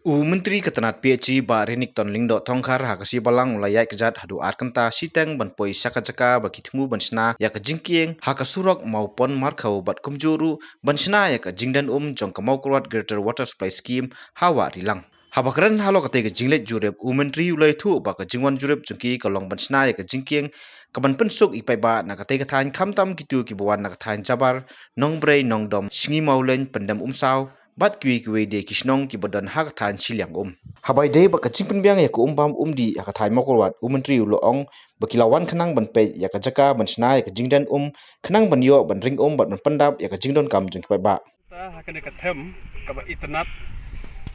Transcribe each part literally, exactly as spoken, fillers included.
U Myntri ka tnat P H E Bah Renikton Lyngdoh Thongkhar ha ka sngi Balang u la ïaid kjat haduh ar kynta shiteng ban poi sha ka jaka ba ki thmu ban shna ïa ka jingkieng ha ka surok Mawpon Markhew bad kumjuh ruh ban shna ïa ka jingdon um jong ka Mawkyrwat Greater Water Supply Scheme ha Wah Rilang. Haba kren halor katei ka jingleit jurip, u Myntri u la ïathuh ba ka jingwan jurip jong ki ka long ban shna ïa ka jingkieng kaban pynsuk ïa ki paidbah na katei ka thaiñ, khamtam kito kiba wan na ka thaiñ Jabar, Nongbrei, Nongdom, Sngi Mawleng, Pyndem Umsaw bad kiwei kiwei de ki shnong kiba don ha ka thaiñ Shiliang Um. Haba ïadei bad ka jingpynbiang ïa ka um bam um dih ha ka thaiñ Mawkyrwat, u Myntri u la ong ba ki la wan khnang ban peit ïa ka jaka ban shna ïa ka jingdon um, khnang ban ïoh ban ring um bad ban pyndap ïa ka jingdonkam jong ki paidbah. Ta ha kane ka them kaba itynnat,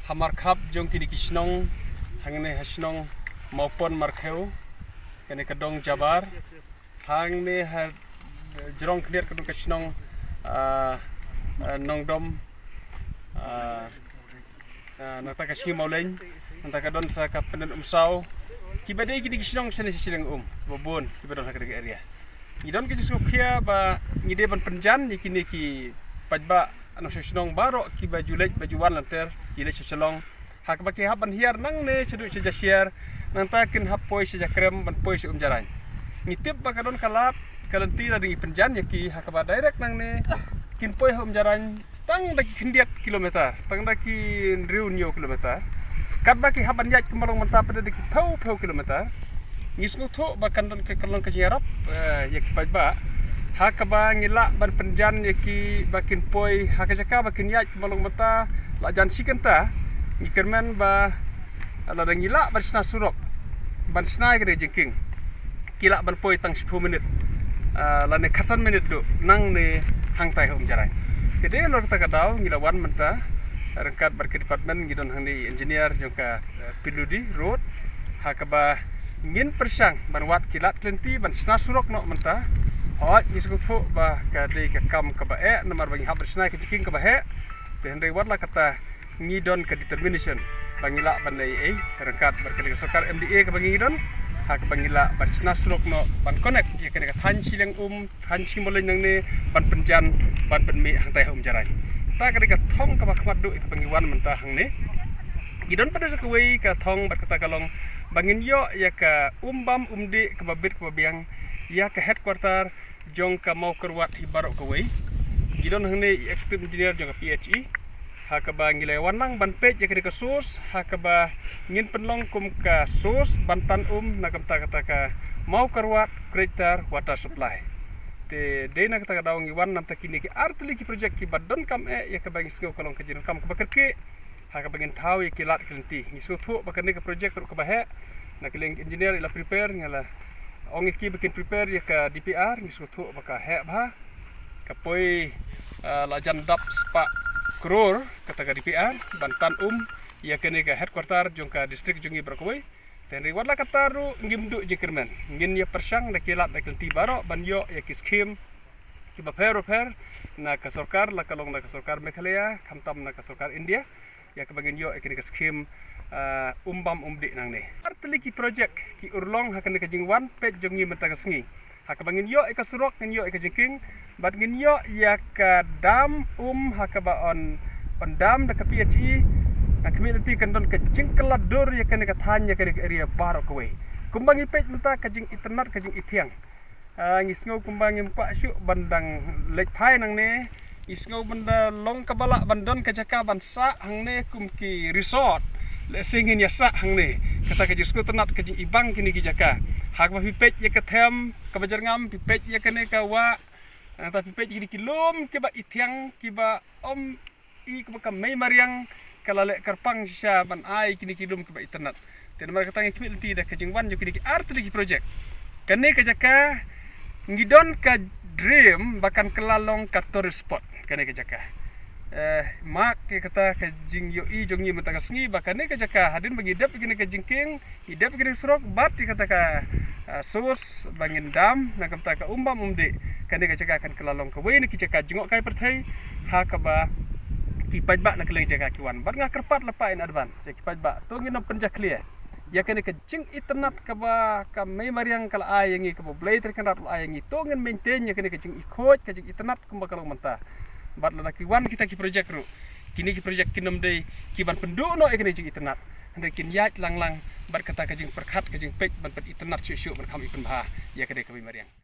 ha markhap jong kine ki shnong, hangne ha shnong Mawpon Markhew, kane ka dong Jabar, hangne ha jrong khyndiat ka dong ka shnong, ah, ah, Nongdom, ah, ah, nangta ka Sngi Mawleng, nangta ka don sa ka Pyndem Umsaw. Kiba dei kine ki shnong shane sha Shiliang Um, ba bun kiba don ha kane ka area. Ngi don ka jingsngewkhia ba ngi dei ban pynjan ïa kine ki paidbah nongshong shnong baroh kiba ju leit ba ju wan lynter, ki leit sha Shillong. Ha kaba ki hap ban hiar nangne shaduh sha Jashiar, nangta kin hap poi sha Jakrem ban poi sha Umjarain. Ngi tip ba ka don ka lad ka lynti lada ngi pynjan ïa ki, ha kaba direct nangne kin poi ha Umjarain tang da ki khyndiat kilometer, tang da ki hynriew hynñiew kilometer. Katba ki hap ban ïaid kumba long mynta pat da ki phew phew kilometer. Ngi sngewthuh ba kan don ka, kan long ka jingïarap, eh, ïa ki paidbah. Ha kaba ngi lah ban pynjan ïa ki ba kin poi ha ka jaka ba kin ïaid kumba long mynta, la jan shi kynta. Ngi kyrmen ba lada ngi lah ban shna surok, ban shna ïa ka jingkieng, ki lah ban poi tang shiphew minit, ah, lane khatsan minit duh nangne hangtai ha Umjarain. Te dei halor kata ka daw ngi la wan mynta ryngkat bad ka department, ngi don hangne engineer jong ka, eh, P W D road, ha kaba ngin pyrshang ban wad ki lad ki lynti ban shna surok noh mynta. Hooid, ngi sngewthuh ba ka dei ka kam kaba eh namar ba ngi hap ban shna ka jingkieng kaba heh. Te hynrei wat la katta, ngi don ka determination ba ngi lah ban leh ei ei ryngkat bad ka sorkar M D A kaba ngi don, ha kaba ngi lah ban shna surok noh ban connect ïa kane ka thaiñ Shiliang Um, thaiñ Sngi Mawleng nangne, ban pynjan, ban pynmih hangtai ha Umjarain. Ta ka dei ka thong kaba khmat duh ïa kaba ngi wan mynta hangne. Ngi don pat sa kawei ka thong bad kata ka long ba ngin ïoh ïa ka um bam um dih kaba bit kaba biang ïa ka headquarter jong ka Mawkyrwat hi baroh kawei. Ngi don hangne i executive engineer jong ka P H E, ha kaba ngi la wan lang ban peit ïa kane ka source, ha kaba ngin pynlong kum ka source ban tan um na ka bynta kata ka Mawkyrwat Greater Water Supply. Te dei na kata ka daw ngi wan namar kine ki artylli ki project kiba donkam eh, ïa kaba ngi sngew ka long ka jingdonkam kaba kyrkieh, ha kaba ngin thaw ïa ki lad ki lynti. Ngi sngewthuh ba kane ka project ruh kaba heh, na ka liang engineer i la prepare, ngi la ong ïa ki ba kin prepare ïa ka D P R, ngi sngewthuh ba ka heh bha. Ka poi, ah, la jan dap spah klur kata ka D P R ban tan um ïa kane ka headquarter jong ka district jong ngi baroh kawei. Te hynrei wat la katta ruh ngim duh jingkyrmen, ngin ïa pyrshang da ki lad da ki lynti baroh ban ïoh ïa ki skhim kiba pher bapher na ka sorkar, la ka long na ka sorkar Meghalaya, khamtam na ka sorkar India, ïa kaba ngin ïoh ïa kine ka skhim, ah, um bam um dih nangne. Artylli ki project ki urlong ha kane ka jingwan peit jong ngi mynta ka sngi. Ha kaba ngin ïoh ïa ka surok, ngin ïoh ïa ka jingkieng, bad ngin ïoh ïa ka dam um ha kaba yn, yn dam da ka P H E. Nga khmih lynti kan don ka jingkylla dur ïa kane ka thaiñ, ïa kane ka area baroh kawei. Kumba ngi peit mynta ka jingitynnad, ka jingithiang. Ah, ngi sngew kumba ngim kwah shuh ban dang leit phai nangne. Ngi sngew ban da long kaba lah ban don ka jaka ban sah hangne kum ki resort. Lehse ngin ïa sah hangne. Kata ka jingsngewtynnad, ka jingibang kine ki jaka. Ha kaba phi peit ïa ka them kaba jyrngam, phi peit ïa kane ka wah, nangta phi peit ïa kine ki lum kiba ithiang, kiba ym i kaba ka mei mariang ka la leh kyrpang shisha ban ai kine ki lum kiba itynnad. Te namar kata ngi khmih lynti da ka jingwan jong kine ki artylli ki project, kane ka jaka ngi don ka dream ba kan kylla long ka tourist spot kane ka jaka. Eh, mark ïa kata ka jingïohi jong ngi mynta ka sngi ba kane ka jaka hadien ba ngi dep ïa kane ka jingkieng, ngi dep ïa kane ka surok bad ïa kata ka, ah, source ba ngin dam na ka bynta ka um bam um dih, kane ka jaka kan kylla long kawei na ki jaka jngohkai pyrthei, ha kaba ki paidbah na ka liang jaka ki wan. Bad nga kyrpad lypa in advance ïa ki paidbah, to ngin ym pynjakhlia ïa kane ka jingitynnad kaba ka mei mariang ka la ai ïa ngi, kaba U Blei Trai Kynrad u la ai ïa ngi. To ngin maintain ïa kane ka jingikhuid, ka jingitynnad kumba ka long mynta. Bad lada ki wan kita ki project ruh, Kine ki project kin ym dei ki ban pynduh noh ïa kane ka jingitynnad, hynrei kin ïaid lang lang bad kata ka jingpyrkhat, ka jingpeit ban pynitynnad shuh shuh, ban kham ïa pynbha ïa kane ka bei mariang.